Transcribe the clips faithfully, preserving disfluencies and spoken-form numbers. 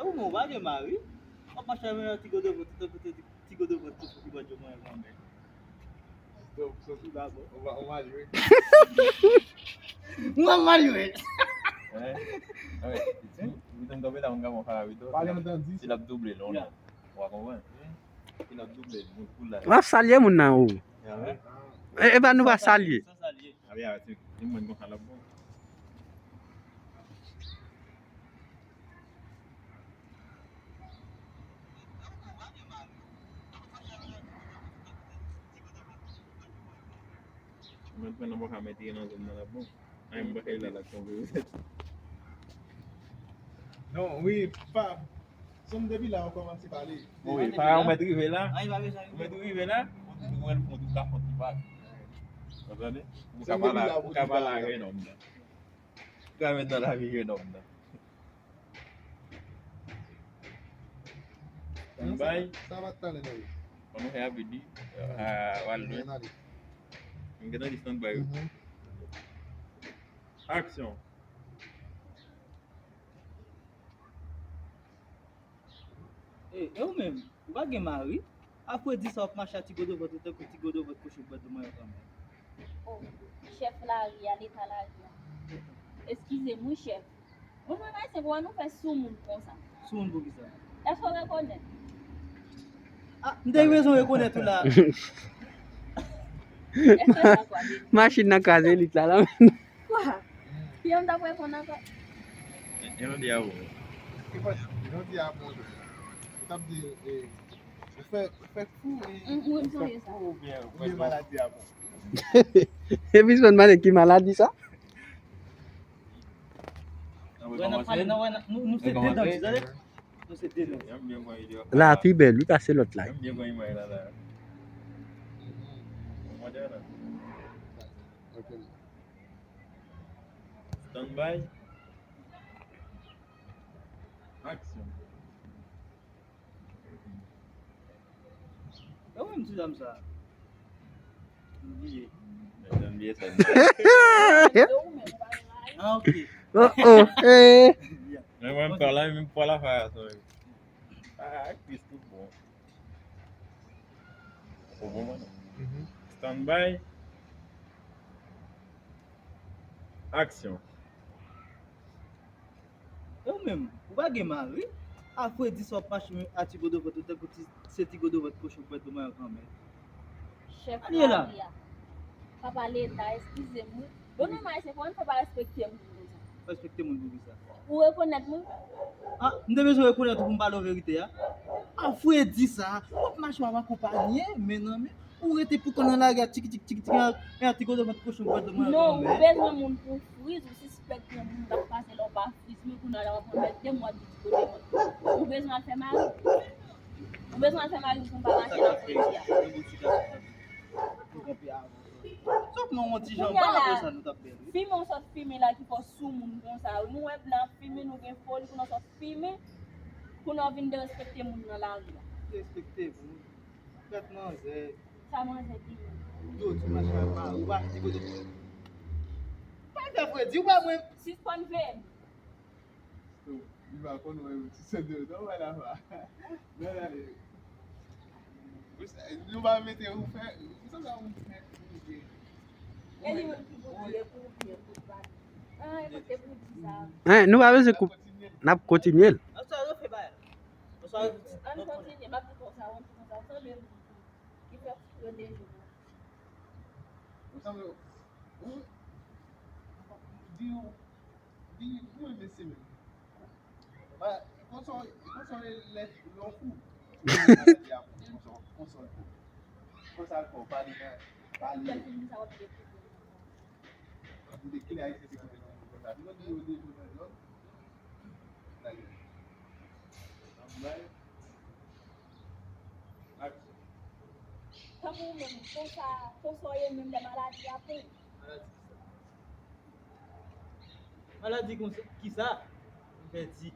Ou menm, ou pa gen mari? W ap mache avèk yon ti godo vant, tankou ti, ti godo vant ki soti bò djòb mwen granmè. Ou pa bon. Ou mal jwe. Mwen mal jwe. Hein? Wi, pitit, ou vin tonbe la, yon granmoun fè avè w. Pale andan di. Si l ap double non, non. Ou pa konprann? Si l ap double, moun pou la. W ap salye moun nan ou. Ah ouais? E, e pa nou pa salye. San salye. Avè, avè, se, se mwen konsa l ap bon. Mwen pran nan bò ka mete nan zòn nan la bon. Ay, mwen pa kay la la konve. Non, wi, pa. Son depi la ou kòmanse pale. Wi, pa ou mèt rive la. Ou mèt rive la. Ou mèt fon ti pa fon ti pa. Ou tande? Ou ka pale, ou ka pale a jenòm nan. Ou ka met nan lavi jenòm nan. Stand by. Sa va talè la wi. An nou fè rapid wi. Ah, w al lwen. Mwen gentan di stand by wi. Aksyon. E, e ou menm, ou pa gen mari? A fredi sa w ap mache a ti godo vant ou tankou ti godo vant kochon k pèdi manyo kanmenm. Oh, chèf lari a, leta lari a. Eskize m wi chèf. Bon, mwen pa se pou nou fè sou moun konsa. Sou moun pou kisa? Èske w rekonèt? Ah, m te gen rezon rekonèt ou la. Èske sa kwa? Machin nan kraze lit la, la. Kwa? Pye m t ap reponn ankò. Jan di a ou. Jan di a bon. Ou t ap di, eh, ou fè, ou fè fou, eh. Mm, ou fè fou oubyen, oubyen maladi a bon. Epi se pa mande ki maladi sa? Wè, n ap pale, nan, wè, nan, nou, nou se de dan, tande? Nou se de dan. La pi bèl, wi, pase lòt la. Ok. Stand by. Action. E ou menm ti dam sa? M bliye. M bliye sa. Ah, ok. Oh, oh, eh. Men mwen, m pa la, men m pa la fè sa. Ah, aktris tout bon. Ou bon, mwen? Stand by. Action. E ou menm, ou pa gen mari? A fredi sa w ap mache a ti godo vant ou tankou ti, se ti godo vant kochon k pèdi manyo kanmenm. Chèf lari a. Papa leta, eskize m wi. Bon, nou ayisyen, kòman n fè pa respekte moun konsa? Respekte moun pou kisa? Ou rekonèt mwen? Ah, m te bezwen rekonèt ou pou m pale w verite a. A fredi sa, w ap mache w ap akonpaye, men nan men. Ou rete pou kò nan lari a, tiki, tiki, tiki, tiki, a, a, ti godo vant kochon, vant mwen. Non, ou bezwen moun pou friz, ou sispèk gen moun k ap pase la, ou pa friz, men kounye a la, w ap pran bèl de mwa, di ti godo vant. Ou bezwen al fè mari. Ou bezwen al fè mari pou m pa mache nan fredi a. Ou kanpe avan. Sòt non, yon ti jan, pa apre sa, nou t ap bèl, wi. Fimen w sòt fimen la ki fè w sou moun konsa, wi. Nou wè blan ap fimen, nou gen foli, pou nou sòt fimen, pou nou vin derespekte moun nan lari a. Derespekte moun. Gad manzè. Sa manzè di. Yo, ti machin pa, ou pa di kote pou. Pa fè fredi, ou pa mwen. Sispann veye m. Li pa konn wè yon ti sèt de tan wè la fa. Nan la li. Nou pa mete ou fè, ou sa sa ou fè. E li menm ki pou di, e pou ou di, e pou ou pa di. Ah, e pa te pou di sa. Hein, nou pa bezwen koup. N ap kontinye l. An sa yo fè bay. An sa yo. An kontinye, m ap di konsa, w ap di konsa, w sanble m ki fè yo de jou. Ou sanble, ou, di ou, di ou renmen se menm. Ba, konsa, konsa lè, lè w fou. Konsa, konsa l fou. Konsa l fò, pale nan, pale. Ou te kle ayisyen se kote nan konsa. Nou di yo de jou nan zòn. Tankou ou menm, konsa, konsa w ye menm lè maladi ap pran w. Maladi konsa, kisa? M pèdi.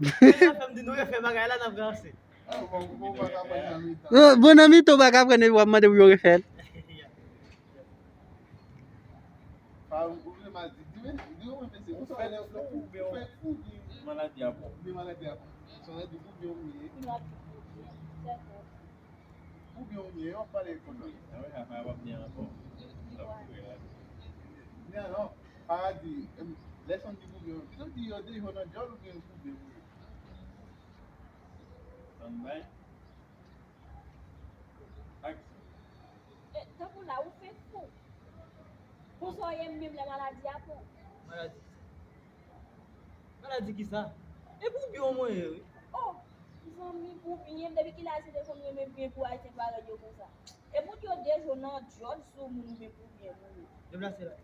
Sa fè m di nou refè bagay la, n ap ranse. Ah, bon, bon, bon, bon, bon, bon, bon. Bon, bon, nan mitan w pa ka pran epi w ap mande pou yo refè l. Pa ou vle mal di, di men, di yo men mesye, ou sa lè ou fè fou, di maladi a pran. Di maladi a pran. Mwen di pou byen ou ye. Li w ap di pou byen. Sèlman. Pou byen ou ye, w ap pale konsa. Sa wè, sa fè w ap byen ankò. Li w ap byen. Non, non. Paradi, em, lè son di pou byen ou. Pito di yo de yo nan djòl oubyen pou byen ou ye. Stand by. Aksyon. E, tankou la, ou fenk fou. Pou sa w ye menm lè maladi a pran w. Maladi kisa? Maladi kisa? E pou byen mwen ye, wi. Oh, zanmi, pou byen, depi kilè Ayisyen te konn renmen byen pou Ayisyen parèy yo konsa? E pou yo deje w nan djòl sou moun oubyen pou byen moun? Deplase la.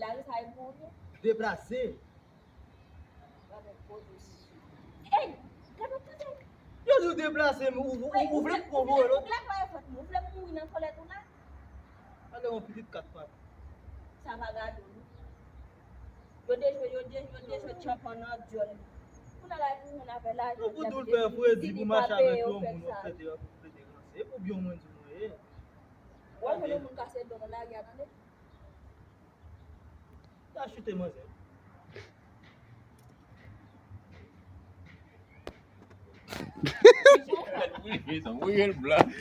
Lari sa e pou ou tou? Deplase. Ey, gade kote. Yo di w deplase, men ou, ou, ou vle m konvoye l? Ou vle fè fòt mwen, ou vle m mouri nan kòlèt ou la? Gade yon pitit kat pat. Sa pa gade w, non. Yo dejwe, yo de-, yo dejwe tchanpan nan dyòl li. Kounye a la, pou moun avè lajan, yo pou tou l fè fredi pou mache avèk yon moun, w ap plede, w ap plede ranse. E pou byen mwen di mwen ye. Wè, mwen, yon moun kase do nan lari a, tande. Sa chute manzè. Mouye l blan.